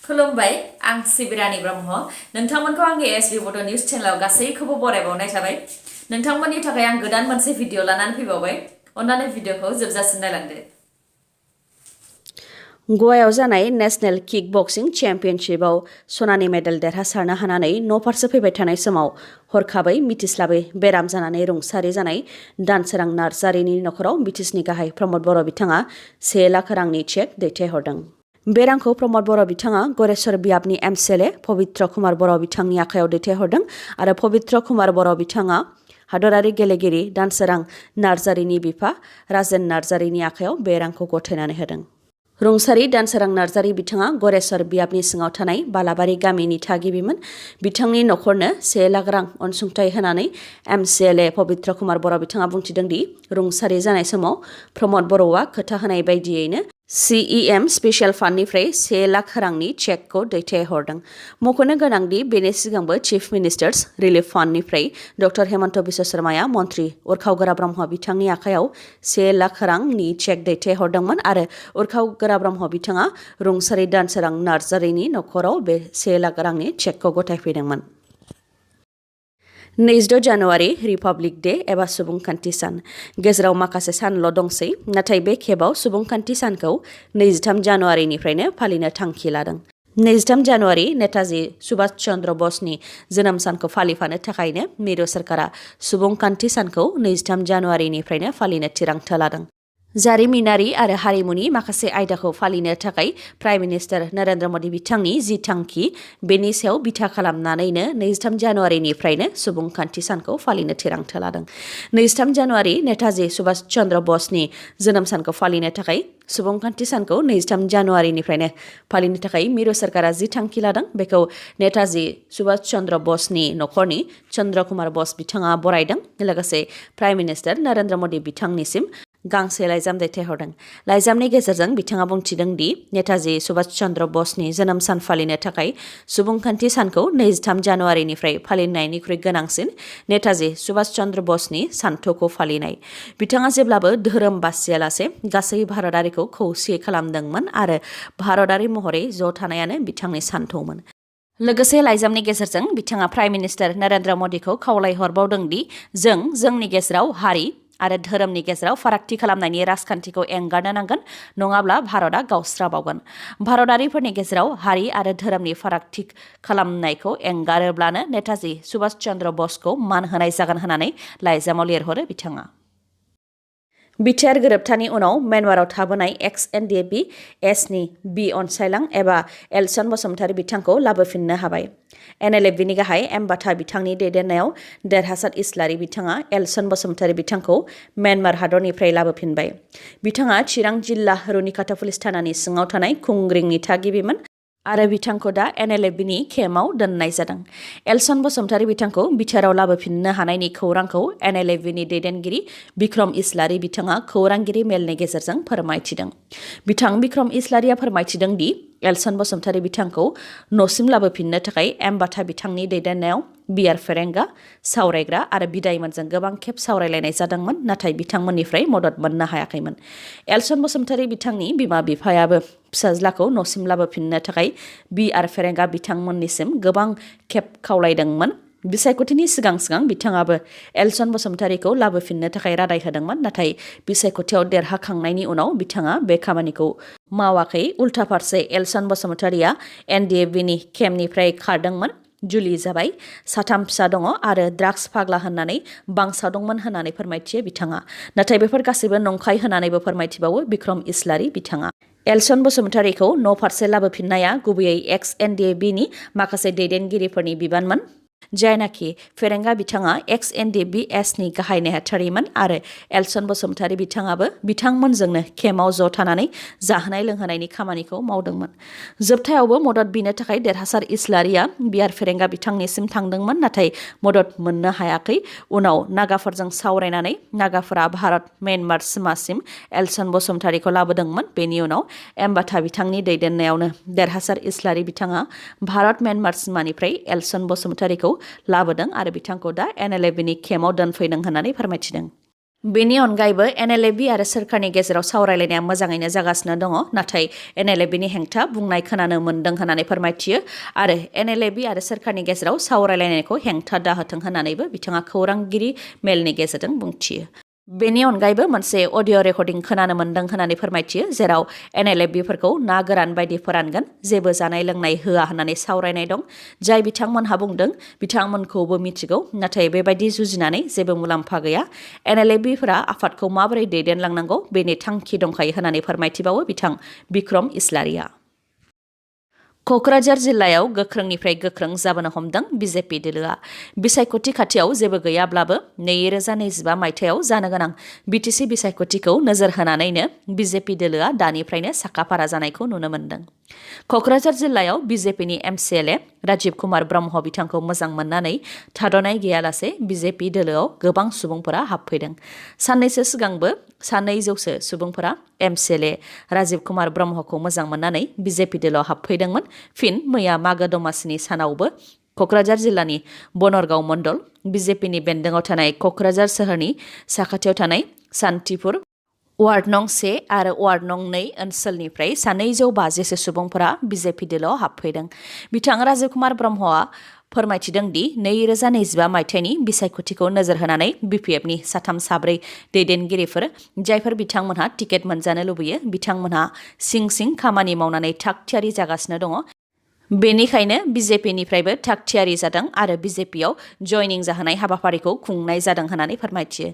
खुलुमबाय आं सिबिरानि ब्रह्म नोंथांमोनखौ आंनि sbbodonews चेनेलाव गासैखौबो बरायबावनाय थाबाय नोंथांमोननि थाखाय आं गोदान मोनसे भिडिअ लानानै फैबावबाय अन्नानै भिडिअखौ जोबजासिम नायलांदो गवायाव जानाय नेशनेल किक बक्सिं चेम्पियनशिपआव सनानि मेडेल देरहासारनो हानानै न'फारसे फैबाय थानाय समाव हरखाबै मिथिस्लाबै बेराम जानानै रुंसारि जानाय दानसोरां नार्जारिनि नखराव बिटिसिनि गाहाय प्रमद बर' बिथाङा 1 लाख रांनि चेक दैथायहरदों। बे रांखौ प्रमद बर' बिथाङा गरेश्वर बियाबनि एमसिएलए पबित्र कुमार बर' बिथांनि आखायाव दैथायहरदों आरो पबित्र कुमार बर' बिथाङा हादरारि गेलेगिरि दानसोरां नार्जारिनि बिफा राजेन नार्जारिनि आखायाव बे रांखौ गथायनानै होदों। रुंसारि दानसोरां नार्जारि बिथाङा गरेश्वर बियाबनि सिङाव थानाय बालाबारि गामिनि थागिबिमोन। बिथांनि नखरनो 1 लाख रां अनसुंथाइ होनानै एमसिएलए पबित्र कुमार बर' बिथाङा बुंथिदों दि रुंसारि जानाय समाव प्रमद बर'आ खोथा होनाय बायदियैनो CEM स्पेशल फान्डनिफ्राय 1 लाख रांनि चेकखौ दैथायहरदों। मख'नो गोनांदि बेनि सिगांबो चिफ मिनिस्टार्स रिलिफ फान्डनिफ्राय डक्टर हेमन्त बिश्व शर्माया मन्त्रि उरखाव ब्रह्म बिथांनि आखायाव 1 लाख रांनि चेक दैथायहरदोंमोन आरो उरखाव ब्रह्म बिथाङा रुंसारि दानसोरां नार्जारिनि नखराव बे 1 लाख रांनि चेकखौ गथायफैदोंमोन। 26 जानुवारि रिपाब्लिक डे एबा सुबुंखान्थि सान गेजेराव माखासे सानल' दंसै नाथाय बे खेबाव सुबुंखान्थि सानखौ 23 जानुवारिनिफ्रायनो फालिनो थांखि लादों। 23 जानुवारि नेताजी सुभाष चन्द्र बसनि जोनोम सानखौ फालिफानो थाखायनो मिरु सोरखारा सुबुंखान्थि सानखौ 23 जानुवारिनिफ्रायनो फालिनो थिरांथा लादों। जारिमिनारि आरो हारिमुनि माखासे आयदाखौ फालिनो थाखाय प्राइम मिनिस्टार नरेन्द्र मदि बिथांनि जि थांखि बेनि सायाव बिथा खालामनानैनो 23 जानुवारिनिफ्रायनो सुबुंखान्थि सानखौ फालिनो थिरांथा लादों। 23 जानुवारि नेताजी सुभाष चन्द्र बसनि जोनोम सानखौ फालिनो थाखाय सुबुंखान्थि सानखौ 23 जानुवारिनिफ्रायनो फालिनो थाखाय मिरु सोरखारा जि थांखि लादों बेखौ नेताजी सुभाष चन्द्र बसनि नखरनि चन्द्र कुमार बस बिथाङा बरायदों। लोगोसे प्राइम मिनिस्टार नरेन्द्र मदि बिथांनिसिम गांसे लाइजाम दैथायहरदों। लाइजामनि गेजेरजों बिथाङा बुंथिदों दि नेताजी सुभाष चन्द्र बसनि जोनोम सान फालिनो थाखाय सुबुंखान्थि सानखौ 23 जानुवारिनिफ्राय फालिनायनिख्रुइ गोनांसिन नेताजी सुभाष चन्द्र बसनि सानथौखौ फालिनाय। बिथाङा जेब्लाबो धोरोम बासियालासे गासै भारतारिखौ खौसे खालामदोंमोन आरो भारतारि महरै ज' थानायानो बिथांनि सानथौमोन। लोगोसे लाइजामनि गेजेरजों बिथाङा प्राइम मिनिस्टार नरेन्द्र मदिखौ खावलायहरबावदों दि जोंनि गेजेराव हारि आरो धोरोमनि गेजेराव फारागथि खालामनायनि राजखान्थिखौ एंगारनो नांगोन नङाब्ला भारतआ गावस्राबावगोन। भारतारिफोरनि गेजेराव हारि आरो धोरोमनि फारागथि खालामनायखौ एंगारोब्लानो नेताजी सुभाष चन्द्र बसखौ मान होनाय जागोन होननानै लाइजामाव लिरहरो बिथाङा। बिटिआर गोरोबथानि उनाव म्यानमाराव थाबोनाय NLFBनि बि अनसायलां एबा एलसन बसुमतारी बिथांखौ लाबोफिननो हाबाय। NLFBनि गाहाय एमबाथा बिथांनि दैदेननायाव देरहासार इस्लारि बिथाङा एलसन बसुमतारी बिथांखौ म्यानमार हादरनिफ्राय लाबोफिनबाय। बिथाङा चिरां जिल्ला रुनिकाटा पुलिस थानानि सिङाव थानाय खुंग्रिंनि थागिबिमोन आरो बिथांखौ दा NLFBनि केम्पआव दोननाय जादों। एलसन बसुमतारी बिथांखौ बिटिआरआव लाबोफिननो हानायनि खौरांखौ NLFBनि दैदेनगिरि बिक्रम इस्लारि बिथाङा खौरांगिरि मेलनि गेजेरजों फोरमायथिदों। बिक्रम इस्लारिया फोरमायथिदों दि एलसन बसुमतारी बिथांखौ न'सिम लाबोफिननो थाखाय एमबाथा बिथांनि दैदेननायाव बियार फेरेंगा सावरायग्रा आरो बिदायमोनजों गोबां खेब सावरायलायनाय जादोंमोन नाथाय बिथांमोननिफ्राय मदद मोननो हायाखैमोन। एलसन बसुमतारी बिथांनि बिमा बिफायाबो फिसाज्लाखौ न'सिम लाबोफिननो थाखाय बिआर फेरेंगा बिथांमोननिसिम गोबां खेब खावलायदोंमोन। बिसायख'थिनि सिगां बिथाङाबो एलसन बसुमतारीखौ लाबोफिननो थाखाय रादाय होदोंमोन नाथाय बिसायख'थियाव देरहाखांनायनि उनाव बिथाङा बे खामानिखौ मावाखै। उल्था फारसे एलसन बसुमतारीया NLFBनि केम्पनिफ्राय खारदोंमोन, जुलि जाबाय, 3 फिसा दङ आरो ड्राग्स फाग्ला होननानै बांसावदोंमोन होननानै फोरमायथियो बिथाङा। नाथाय बेफोर गासैबो नंखाय होननानैबो फोरमायथिबावो बिक्रम इस्लारि बिथाङा। एलसन बसुमतारीखौ न' फारसे लाबोफिननाया गुबैयै NLFBनि माखासे दैदेनगिरिफोरनि बिबानमोन जायनाखि फेरेंगा बिथाङा NLFBनि गाहाय नेहाथारिमोन आरो एलसन बसुमतारी बिथाङाबो बिथांमोनजोंनो केम्पआव ज' थानानै जाहोनाय लोंहोनायनि खामानिखौ मावदोंमोन। जोबथायावबो मदद बिनो थाखाय देरहासार इस्लारिया बियार फेरेंगा बिथांनिसिम थांदोंमोन नाथाय मदद मोननो हायाखै। उनाव नागाफोरजों सावरायनानै नागाफोरा भारत म्यानमार सिमासिम एलसन बसुमतारीखौ लाबोदोंमोन। बेनि उनाव एमबाथा बिथांनि दैदेननायावनो देरहासार इस्लारि बिथाङा भारत म्यानमार सिमानिफ्राय एलसन बसुमतारीखौ लाबोदों आरो बिथांखौ दा NLFBनि केम्पआव दोनफैदों होननानै फोरमायथिदों। बेनि अनगायैबो NLFB आरो सोरखारनि गेजेराव सावरायलायनाया मोजाङैनो जागासिनो दङ नाथाय NLFBनि हेंथा बुंनाय खोनानो मोन्दों होननानै फोरमायथियो आरो NLFB आरो सोरखारनि गेजेराव सावरायलायनायखौ हेंथा दाहोथों होननानैबो बिथाङा खौरांगिरि मेलनि गेजेरजों बुंथियो। बेनि अनगायैबो मोनसे अडिअ रेकर्डिं खोनानो मोन्दों होननानै फोरमायथियो जेराव NLFBफोरखौ ना गोरान बायदि फोरानगोन जेबो जानाय लोंनाय होआ होननानै सावरायनाय दं जाय बिथांमोनहा बुंदों बिथांमोनखौबो मिथिगौ नाथाय बेबायदि जुजिनानै जेबो मुलाम्फा गैया NLFBफोरा आफादखौ माबोरै दैदेनलांनांगौ बेनि थांखि दंखायो होननानै फोरमायथिबावो बिथां बिक्रम इस्लारिया। क'क्राझार जिल्लायाव गोख्रोंनिफ्राय गोख्रों जाबोनो हमदों BJP दोलोआ बिसायख'थि खाथियाव जेबो गैयाब्लाबो 2025 मायथाइयाव जानो गोनां BTC बिसायख'थिखौ नोजोर होनानैनो BJP दोलोआ दानिफ्रायनो साखाफारा जानायखौ नुनो मोन्दों। क'क्राझार जिल्लायाव BJPनि MCLA राजीब कुमार ब्रह्म बिथांखौ मोजां मोननानै थाद'नाय गैयालासे BJP दोलोआव गोबां सुबुंफोरा हाबफैदों। साननैसो सिगांबो 200 सुबुंफोरा MCLA राजीब कुमार ब्रह्मखौ मोजां मोननानै BJP दोलोआव हाबफैदोंमोन। फिन मैया मागो दमासिनि सानावबो क'क्राझार जिल्लानि बनरगाव मण्डल BJPनि बेन्दोङाव थानाय क'क्राझार सोहोरनि साखाथियाव थानाय सान्तिपुर वार्ड नं 1 आरो वार्ड नं 2 ओनसोलनिफ्राय 250 सुबुंफोरा BJP दोलोआव हाबफैदों। बिथां राजीब कुमार ब्रह्मआ फोरमायथिदों दि 2025 मायथाइनि बिसायख'थिखौ नोजोर होनानै BPFनि 3-4 दैदेनगिरिफोर जायफोर बिथांमोनहा टिकेट मोनजानो लुबैयो बिथांमोनहा सिं खामानि मावनानै थाग थियारि जागासिनो दङ। बेनिखायनो BJPनिफ्रायबो थाग थियारि जादों आरो BJPआव जयनिं जाहोनाय हाबाफारिखौ खुंनाय जादों होननानै फोरमायथियो।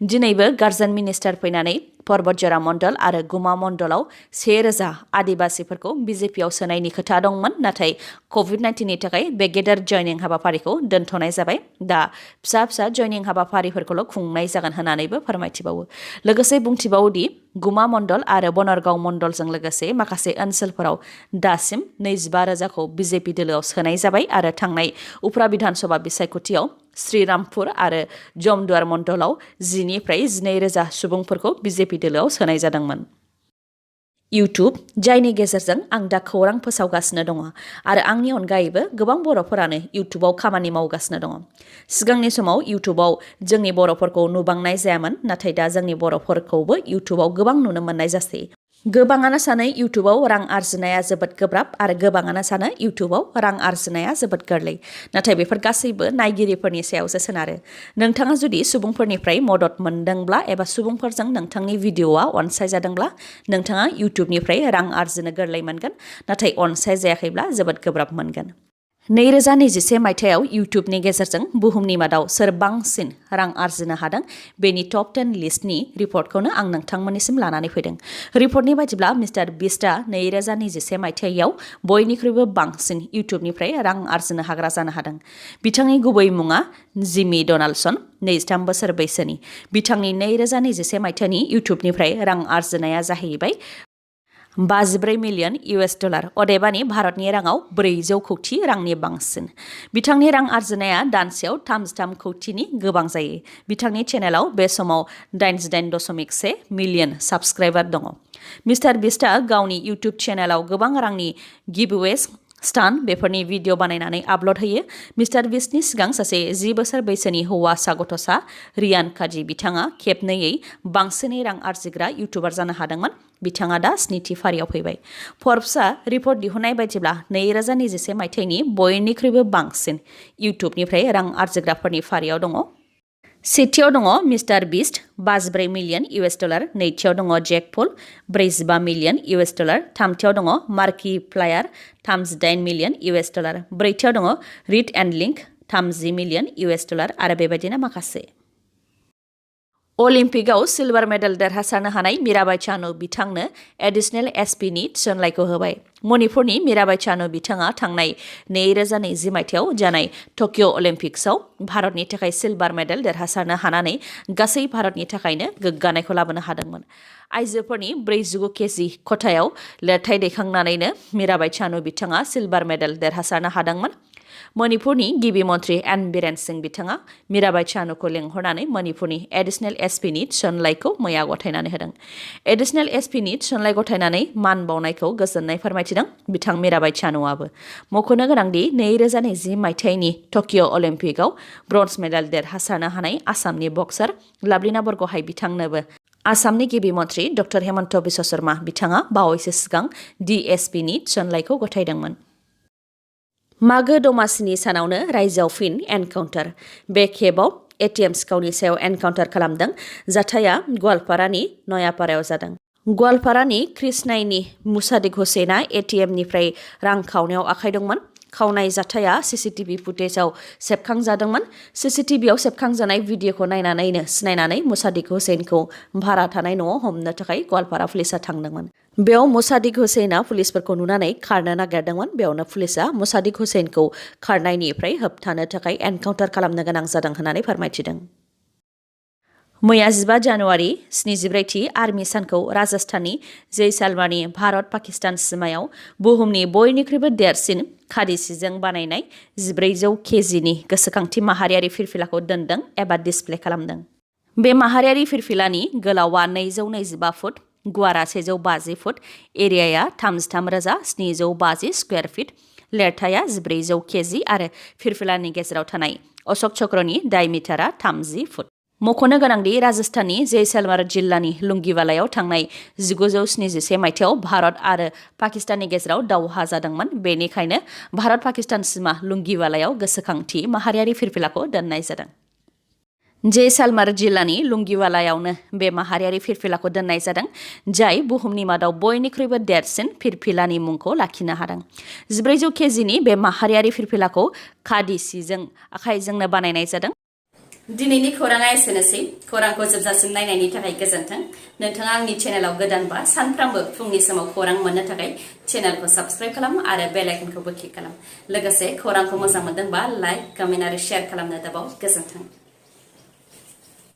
दिनैबो गार्जेन मिनिस्टार फैनानै पर्बतजरा मण्डल आरो गुमा मण्डलाव 1000 आदिबासिफोरखौ BJPआव सोनायनि खोथा दंमोन नाथाय COVID-19नि थाखाय बे गेदेर जयनिं हाबाफारिखौ दोनथ'नाय जाबाय। दा फिसा जयनिं हाबाफारिफोरखौल' खुंनाय जागोन होननानैबो फोरमायथिबावो। लोगोसे बुंथिबावोदि गुमा मण्डल आरो बनरगाव मण्डलजों लोगोसे माखासे ओनसोलफोराव दासिम 25,000खौ BJP दोलोआव सोनाय जाबाय आरो थांनाय उफ्रा बिधानसभा बिसायख'थियाव श्रीरामपुर आरो जमदुवार मण्डलाव 10निफ्राय 12,000 सुबुंफोरखौ BJP दोलोआव सोनाय जादोंमोन। YouTube जायनि गेजेरजों आं दा खौरां फोसावगासिनो दङ आरो आंनि अनगायैबो गोबां बर'फोरानो YouTubeआव खामानि मावगासिनो दङ। सिगांनि समाव YouTubeआव जोंनि बर'फोरखौ नुबांनाय जायामोन नाथाय दा जोंनि बर'फोरखौबो YouTubeआव गोबां नुनो मोननाय जासै। गोबाङानो सानो YouTubeआव रां आरजिनाया जोबोद गोब्राब आरो गोबाङानो सानो YouTubeआव रां आरजिनाया जोबोद गोरलै नाथाय बेफोर गासैबो नायगिरिफोरनि सायावसो सोनारो। नोंथाङा जुदि सुबुंफोरनिफ्राय मदद मोनदोंब्ला एबा सुबुंफोरजों नोंथांनि भिडिअ'आ अनसायजादोंब्ला नोंथाङा YouTubeनिफ्राय रां आरजिनो गोरलै मोनगोन नाथाय अनसायजायाखैब्ला जोबोद गोब्राब मोनगोन। 2021 मायथाइयाव YouTubeनि गेजेरजों बुहुमनि मादाव सोर बांसिन रां आरजिनो हादों बेनि टप 10 लिस्टनि रिपर्टखौनो आं नोंथांमोननिसिम लानानै फैदों। रिपर्टनि बायदिब्ला मिस्टार बिस्टआ 2021 मायथाइयाव बयनिख्रुइबो बांसिन YouTubeनिफ्राय रां आरजिनो हाग्रा जानो हादों। बिथांनि गुबै मुङा जिमी डनाल्डसन 23 बोसोर बैसोनि। बिथांनि 2021 मायथाइनि YouTubeनिफ्राय रां आरजिनाया जाहैबाय $54 मिलियन अदेबानि भारतनि राङाव 400 कौटि रांनि बांसिन। बिथांनि रां आरजिनाया दानसेयाव 33 कौटिनि गोबां जायो। बिथांनि चेनेलाव बे समाव 88.1 मिलियन साबस्क्राइबार दङ। मिस्टार बिस्टआ गावनि YouTube चेनेलाव गोबां रांनि गिभअवेज स्टान्ट बेफोरनि भिडिअ बानायनानै आपल'ड होयो। मिस्टार बिस्टनि सिगां सासे 10 बोसोर बैसोनि हौवासा गथ'सा रियान काजी बिथाङा खेबनैयै बांसिनै रां आरजिग्रा इउटुबार जानो हादोंमोन। बिथाङा दा 7थि फारियाव फैबाय। फर्ब्सआ रिपर्ट दिहुननाय बायदिब्ला 2021 मायथाइनि बयनिख्रुइबो बांसिन इउटुबनिफ्राय रां आरजिग्राफोरनि फारियाव दङ। सेथियाव दङ मिस्टार बिस्ट $54 मिलियन, नैथियाव दङ जेक पल $45 मिलियन, थामथियाव दङ मार्किप्लायार $38 मिलियन, ब्रैथियाव दङ रिड एन्ड लिंक $30 मिलियन आरो बेबायदिनो माखासे। अलिम्पिकआव सिलभार मेडेल देरहासारनो हानाय मीराबाई चानु बिथांनो एडिशनेल एसपीनि थिसनलाइखौ होबाय। मणिपुरनि मीराबाई चानु बिथाङा थांनाय 2020 मायथाइयाव जानाय टकिअ अलिम्पिक्सआव भारतनि थाखाय सिलभार मेडेल देरहासारनो हानानै गासै भारतनि थाखायनो गोग्गानायखौ लाबोनो हादोंमोन। आइजोफोरनि 49 केजि खथायाव लिरथाय दैखांनानैनो मीराबाई चानु बिथाङा सिलभार मेडेल देरहासारनो हादोंमोन। मणिपुरनि गिबि मन्त्रि एन बिरेन सिंह बिथाङा मीराबाई चानुखौ लेंहरनानै मणिपुरनि एडिशनेल एसपिनि थिसनलाइखौ मैया गथायनानै होदों। एडिशनेल एसपिनि थिसनलाइ गथायनानै मान बावनायखौ गोजोननाय फोरमायथिदों बिथां मीराबाई चानुआबो। मख'नो गोनांदि 2020 मायथाइनि टकिअ अलिम्पिकआव ब्रन्ज मेडेल देरहासारनो हानाय आसामनि बक्सार लाभलिना बरग'हाइ बिथांनोबो आसामनि गिबि मन्त्रि डक्टर हेमन्त बिश्व शर्मा बिथाङा बावैसो सिगां DSPनि थिसनलाइखौ गथायदोंमोन। मागो दमासिनि सानावनो रायजोआव फिन एनकाउन्टार। बे खेबाव ATM सिखावनि सायाव एनकाउन्टार खालामदों। जाथाया गवालपारानि नयापारायाव जादों। गवालपारानि कृष्णाइनि मुसादिक हुसेना ATMनिफ्राय रां खावनायाव आखाइ दंमोन। खावनाय जाथाया CCTV फुटेजाव सेबखांजादोंमोन। CCTVआव सेबखांजानाय भिडिअखौ नायनानैनो सिनायनानै मुसादिक हुसेनखौ भारा थानाय न'आव हमनो थाखाय गवालपारा पुलिसा थांदोंमोन। बेयाव मुसादिक हुसेना पुलिसफोरखौ नुनानै खारनो नागिरदोंमोन। बेयावनो पुलिसा मुसादिक हुसेनखौ खारनायनिफ्राय होबथानो थाखाय एनकाउन्टार खालामनो गोनां जादों होननानै फोरमायथिदों। मैया 15 जानुवारि 73थि आर्मि सानखौ राजस्थाननि जैसालमारनि भारत पाकिस्तान सीमायाव बुहुमनि बयनिख्रुइबो देरसिन खादि सिजों बानायनाय 1400 केजिनि गोसोखांथि माहारियारि फिरफिलाखौ दोनदों एबा डिसप्ले खालामदों। बे माहारियारि फिरफिलानि गोलावा 225 फुट, गुवारा 150 फुट, एरियाया 33,750 स्कुवेर फिट, लेरथाया 1400 केजि आरो फिरफिलानि गेजेराव थानाय अशोक चक्रनि डायमिटारा 30 फुट। मख'नो गोनांदि राजस्थाननि जैसालमार जिल्लानि लुंगिवालायाव थांनाय 1971 मायथाइयाव भारत आरो पाकिस्ताननि गेजेराव दावहा जादोंमोन। बेनिखायनो भारत पाकिस्तान सीमा लुंगिवालायाव गोसोखांथि माहारियारि फिरफिलाखौ दोननाय जादों। जैसालमार जिल्लानि लुंगिवालायावनो बे माहारियारि फिरफिलाखौ दोननाय जादों, जाय बुहुमनि मादाव बयनिख्रुइबो देरसिन फिरफिलानि मुंखौ लाखिनो हादों। 1400 केजिनि बे माहारियारि फिरफिलाखौ खादि सिजों आखाइजोंनो बानायनाय जादों। दिनैनि खौराङा एसेनोसै। खौरांखौ जोबजासिम नायनायनि थाखाय गोजोन्थों। नोंथाङा आंनि चेनेलाव गोदानबा सानफ्रामबो फुंनि समाव खौरां मोननो थाखाय चेनेलखौ साबस्क्राइब खालाम आरो बेल आइकनखौबो क्लिक खालाम। लोगोसे खौरांखौ मोजां मोनदोंबा लाइक, कमेन्ट आरो शेयार खालामनो दाबाव। गोजोन्थों।